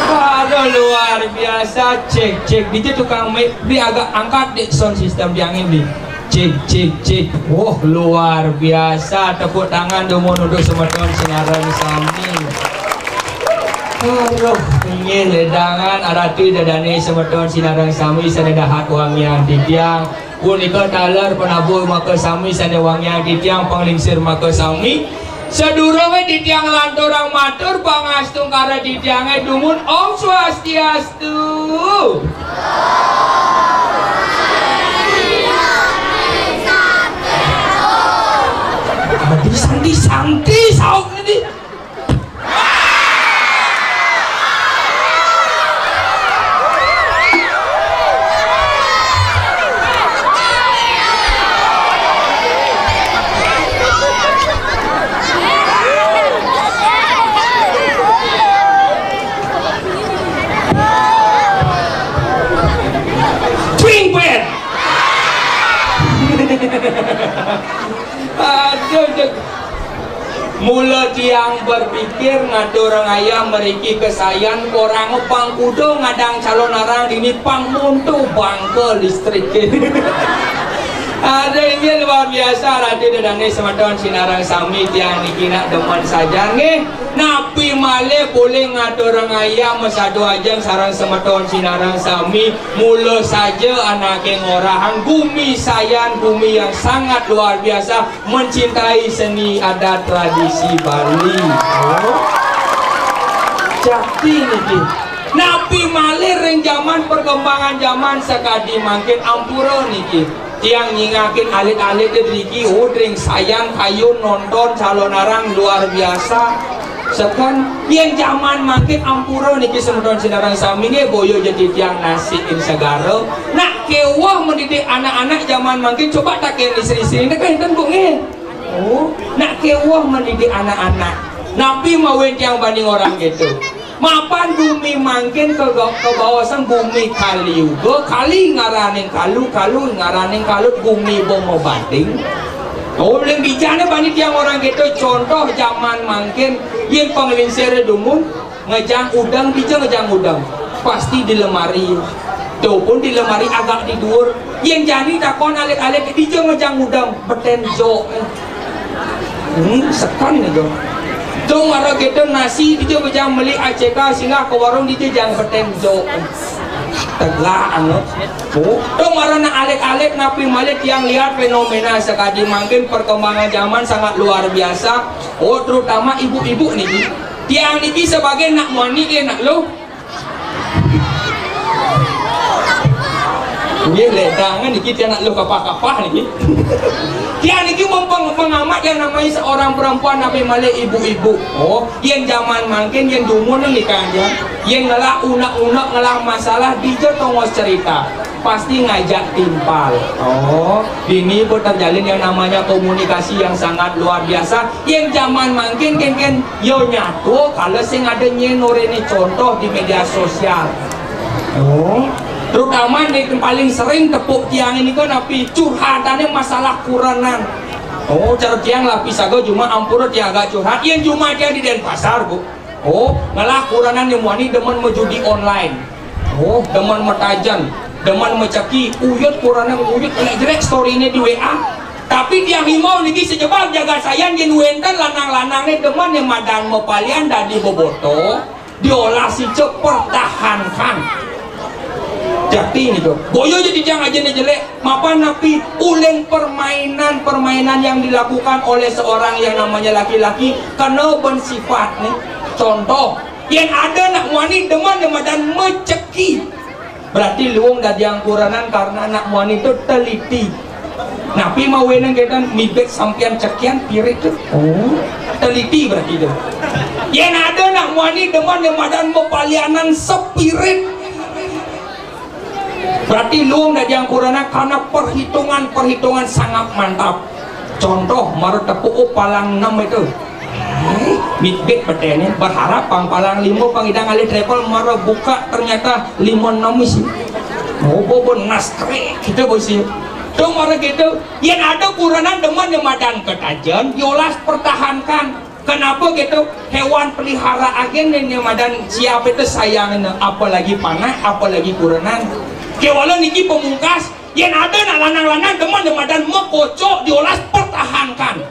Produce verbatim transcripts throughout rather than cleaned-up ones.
Aduh, luar biasa. Cek, cek. Dija tukang mic, beli agak angkat dik sound system tiang ini, beli. Cek, cek, cek. Wah, luar biasa. Tepuk tangan dumun untuk semeton sinareng sami. Aduh, inggih ledangan aratu ida dane semeton sinareng sami sane dahat wangiang titiang. Punika taler penabuh maka sami sane wangiang titiang panglingsir maka sami. Sadurunge titiang nglanturang matur pangastungkara titiange dumun, Om Swastiastu. Adi santi santi sauk ini. Cuing, pet. Aduh, aduh. Mula tiang berpikir ngatur ngayah mriki ke Sayan, korang pang kuda ngadang calonarang dini pang monto bangka listrik. Ada inggih luar biasa, ratu ida dane semeton sinareng sami, tiang niki nak demen saja nggih. Napi malih polih ngatur ngayah masadu ajeng sareng semeton sinareng sami, mula saja anake ngorahang gumi Sayan, gumi yang sangat luar biasa, mencintai seni adat tradisi Bali. Oh. Jati niki. Napi malih ring jaman perkembangan jaman sakadi mangkin, ampura niki. Tiang nyingakin alit-alit driki, oh, ring Sayan kayun nonton calonarang luar biasa. Seken, yen jaman mangkin ampura niki semeton sinareng sami nggih, boya ja titiang nasikin segara. Nak keweh mendidik anak-anak jaman mangkin, coba taken istri-istri niki enten, Bu, nggih. Oh, nak keweh mendidik anak-anak. Napi mawinan tiang bani ngorahang kéto? Mapan gumi mangkin ka, kabaosang gumi Kali Yuga, kali ngaraning kalu, kalu ngaraning kalut, gumi ba mabanding. Oh, uling dijané bani tiang ngorahang kéto, contoh jaman mangkin, yén panglingsiré dumun, ngejang udeng, dija ngejang udeng? Pasti di lemari. Tuh pun di lemari agak di duur. Yén jani takon alit-alit, dija ngejang udeng? Betén jok. Hmm, seken nih, Jok. Tuh mara kita nasi, dija ngejang meli A C K, singgah ke warung, dija jang betén jok? Tegak, anu. Oh, tuh mara nak alit-alit, napi malih tiang lihat fenomena sakadi mangkin, perkembangan zaman sangat luar biasa. Oh, terutama ibu-ibu niki. Tiang niki sebagai nak muani, eh, nak luh. Nggih, ledangan niki tiang nak luh kapah-kapah niki. Tiang niki mempeng-, mengamat yang namanya seorang perempuan, napi malih ibu-ibu. Oh, yén jaman mangkin, yén dumun niki aja. Yén ngelah unek-unek, ngelah masalah, dija tongos cerita? Pasti ngajak timpal. Oh, dini pun terjalin yang namanya komunikasi yang sangat luar biasa. Yén jaman mangkin kénkén, ya nyatua, kala sing ada nyén oréné contoh di média sosial. Oh, terutama nih paling sering tepuk tiang ini kan napi, curhatané masalah kurenan. Oh, cara tiang lapi saga, jumah ampura tiang agak curhat, yén jumah tiang di Denpasar, Bu. Oh, ngelah kurenan yang muani demen majudi online. Oh, demen matajen, demen maceki, uyut kurenan, uyut, énak jelék storyné di W A. Tapi tiang himbau niki sajebag jagat sayan, yén wénten lanang-lanangné demen yang madan mapalian dadi boboto, diolah sica, pertahankan. Jati nih, Jok. Boya ja tiang ajané jelék, mapan napi, uling permainan-permainan yang dilakukan oleh seorang yang namanya laki-laki kena bensifat nih. Contoh, yén ada nak muani demen yang madan maceki, berarti luung dadiang kurenan karena nak muani tu teliti. Napi mawinan kéto, mibit sampian cekian pirit tu? Oh, teliti berarti tu. Yén ada nak muani demen yang madan mapalianan sepirit, berarti luung dadiang kurenan karena perhitungan-perhitungan sangat mantap. Contoh, mara tepuk, oh, palang enam itu. Mit bit beténé, berharap pang palang lima, pang ida ngalih travel, mara buka ternyata lima enam isi. Oh, bobo nas krik, kita bosi. Tu mara gitu, yén ada kurenan demen yang madan ketajen, yolas pertahankan. Kenapa gitu? Hewan peliharaan gén né madan siapa itu sayangnya, apalagi panah, apalagi kurenan. Kéwala niki pamungkas, yén ada nak lanang-lanang demen yang madan makocok, diolas pertahankan.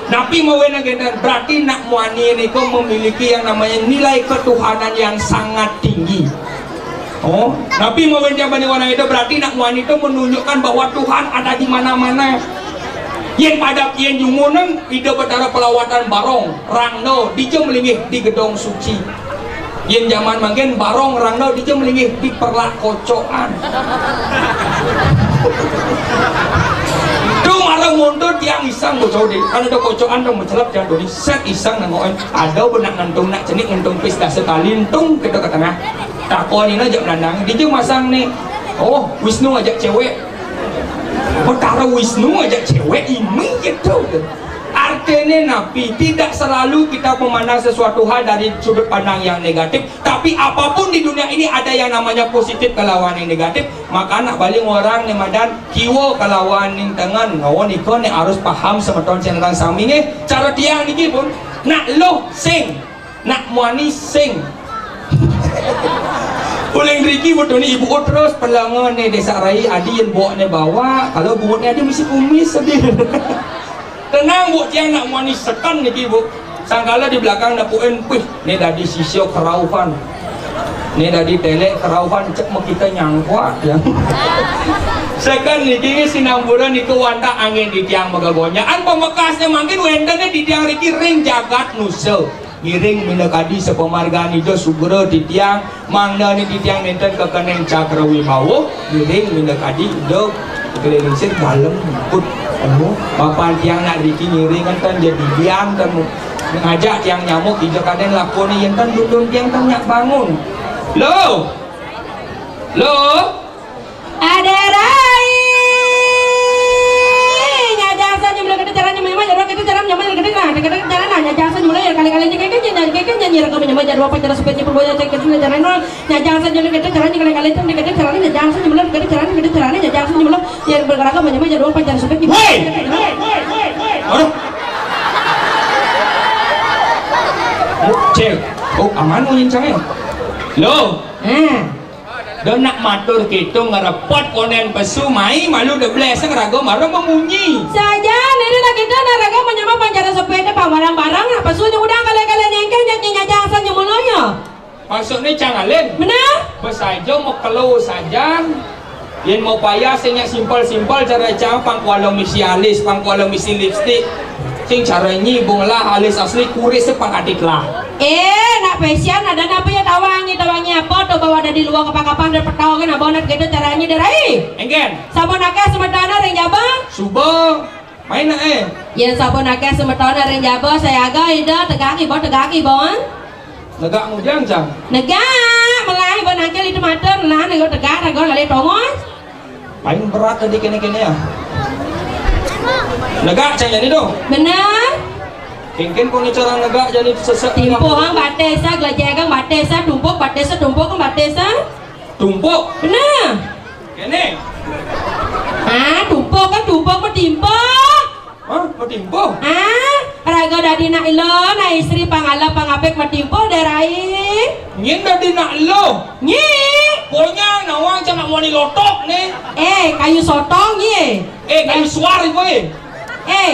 Napi mawinan kénten? Berarti nak muani niku memiliki yang namanya nilai ketuhanan yang sangat tinggi. Oh, napi mawinan tiang bani ngorahang itu? Berarti nak muani itu menunjukkan bahwa Tuhan ada di mana-mana. Yén pada, yén jumunan Ida Betara pelawatan barong, rangda, dija malinggih? Di gedong suci. Yén jaman mangkin barong, rangda, dija malinggih? Di perlak kocokan. Tu mara montor tiang iseng, bocah dé. Kan ada kocokan dong mencelep, jangan doni. Sét iseng nengokin. Ada benak ngentung, nak cenik ngentung pis dasa tali, entung kita ke tengah. Takonina jak nandang, dija masang nih? Oh, Wisnu ajak cewek. Betara Wisnu ajak cewek, ini gitu. Artinya napi? Tidak selalu kita memandang sesuatu hal dari sudut pandang yang negatif, tapi apapun di dunia ini ada yang namanya positif kalawan yang negatif. Maka nak bali ngorahang né madan kiwa kalawan ning tengen. Ngawa nika né harus paham semeton sing sareng sami nggih. Cara tiang niki pun, nak luh sing, nak muani sing. Uling riki betuni ibu terus pelenga né Désa Rai, adi yén bok né bawa, kalau buut né adi mesti kumis sedih. Tenang, Bu, tiang nak muani seken niki, Bu. Sangkala di belakang nepukin, "Wih, né dadi sisya kerauhan. Né dadi telek kerauhan, cek makita nyangkua," ya. Seken niki sinamburan niku wantah anggén di tiang magagonjang. An pamekasnya mangkin wénten di tiang riki ring jagat nusa. Ngiring minakadi sapamargan Ida sugra titiang, mangdané titiang nénten kekening cakra wibawa, ngiring minakadi Ida Kliningsih dalem put. Anu, mapan tiang nak riki ngiring énten jadi diam temu. Ngajak tiang nyamuk Ida kadén lakoni yén ten dudun tiang ten nyak bangun. Lo. Lo. Ada rai. Nyajang sa nyumber gede cara nyumber nyumber, cara gede cara nyumber gede nah, gede cara nah, nyajang sa nyumber Raga manyama jadwal upacara supaya nyimpen boya cek kecil caranya nol. Nyajang saja lu kata caranya kali-kali itu kata caranya nyajang saja belum kata caranya kata caranya nyajang saja belum. Ya berkaraga manyama jadwal upacara supaya nyimpen. Woi! Aduh. Oh, cek. Oh, aman mau nyincang ya? Lo. Eh. Da nak matur kéto ngarepot konen pesu mai malu da bleseng raga mara mamunyi. Saja nene nak kita nak raga manyama pancara sepeda pamarang-marang nak pesu nyudang kale-kale nyengkeh nyak nyajang asa nyemulanya. Maksudné cang alin? Bener? Pesaja makelo sajan. Yén mau payah sing nyak simpel-simpel cara cang pang kuala misi alis, pang kuala misi lipstik. Sing cara nyi bung lah alis asli kuris pang adik lah. Eh, nak fashion ada napa ya tawangi, tawangi apa tuh bawa dari luar kapang-kapang dan petau kan abonat gitu caranya derai. Engken. Sabun akeh semetana ring jaba. Suba. Main nak eh. Yén sabun akeh semetana ring jaba sayaga ida tegak iba tegak iba. Negak ngujang cang. Negak, melah iba nangkil itu mater, melah nego tegak raga kali tongos. Paling berat tadi kene-kene ya. Negak cang jadi tuh. Bener. Kengken kone cara negak jadi sesek. Timpuh ang batis sa, gelajah ang batis sa, tumpuk batis sa, tumpuk ang batis sa. Tumpuk. Bener. Kene. Ah, tumpuk kan tumpuk matimpuk. Hah? Matimpuk? Ah, raga dadi nak ila, nak istri pangala pangapik matimpuk derai. Nyin dadi nak ila. Nyi. Pokoknya nawang cang nak wani lotok nih. Eh, kayu sotong nyi. Eh, kayu suar ibu eh. Eh.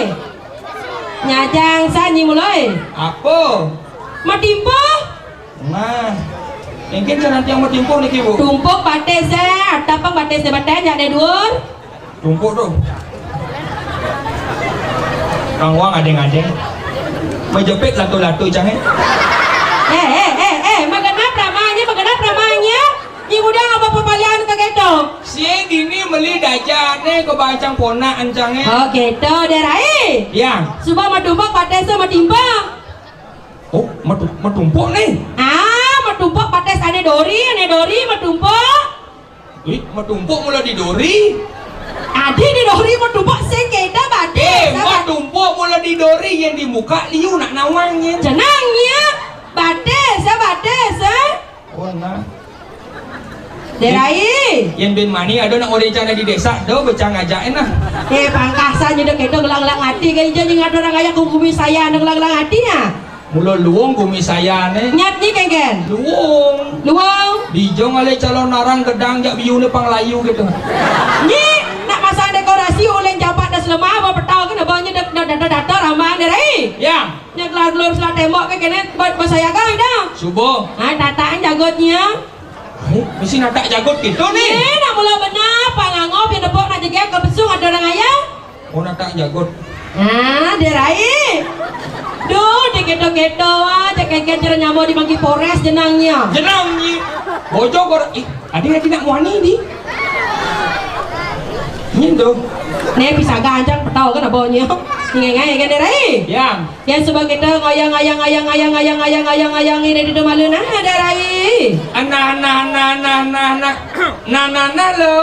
Nyajang sa nyi mulai. Apa? Matimpuk. Nah, mungkin cara tiang mau timpuk niki, Bu. Tumpuk batis eh, atapang batis eh, batis nyak deh dur. Tumpuk tuh. Kang Wang adeng-adeng. Mejepit latu-latu cang eh. Eh, eh, eh, eh, magenap ramanya, magenap ramanya. Ibu dia ngapa pepalian ke keto? Si dini meli dajane ke bancang ponak encang eh. Oh, keto, derai. Ya. Suba matumpuk batis eh, matimpuk. Oh, matu-, matumpuk nih. Ah, matumpuk batis ane dori, ane dori matumpuk. Ih, matumpuk mula di dori. Adi di dori matumpuk sing keda batis. Eh, matumpuk mula di dori yang di muka liu nak nawang nyen. Jenang ya. Batis ya, batis ya. Oh, nah. Derai. Yén bin mani ada nak orang cana di desa, do becang ajain nah. Eh, pangkasan jadi keto gelang-gelang hati ke ija jeung ada orang kaya ku gumi saya ada gelang-gelang hati ya. Mula luung gumi saya ne. Nyat ni kengken. Luung. Luung. Dijong ale calon narang gedang jak biune pang layu gitu. Nyi, nak masang dekorasi uleng japat das lemah apa petau kan abangnya dak dak dak dak ramang derai. Ya. Nya gelar lur selah tembok ke kene buat basayaga dah. Subuh. Ha, tataan jagotnya. Hai, mesti natak jagot gitu nih. Eh, nak mula benar, pangangop yang nepok nak jegek ke besung ada orang ayah. Oh, natak jagot. Nah, derai. Duh, di keto-keto aja kayak cara nyamuk di Mangki Polres jenangnya. Jenangnya. Bojok orang, ih, ada lagi nak muani di. Nyentuh. Nih, bisa ganjang petau kan abonyo. Ngai-ngai kan derai. Ya. Ya, sebab kita ngayang-ngayang, ngayang-ngayang, ngayang-ngayang, ngayang-ngayang ini di malu nah, derai. Anak, anak, anak, anak, anak, anak. Nah, nah, nah, lo.